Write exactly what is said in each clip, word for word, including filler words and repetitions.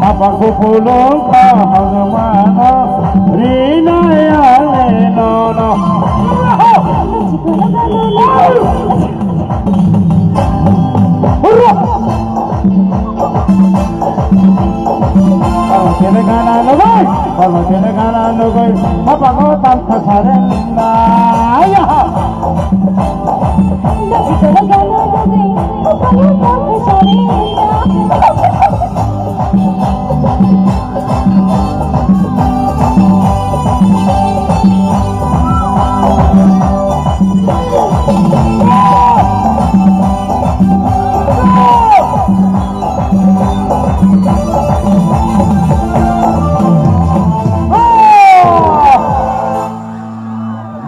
Apa kupulung kau hagmano, rina ya le no no. Kalau kene kana nugui, kalau kene kana nugui, apa kau tam kasarenda? Ya.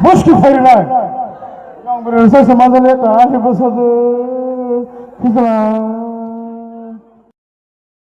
Buski phairwnai. Yang berasa semasa lihat, ah, ibu satu. Kita.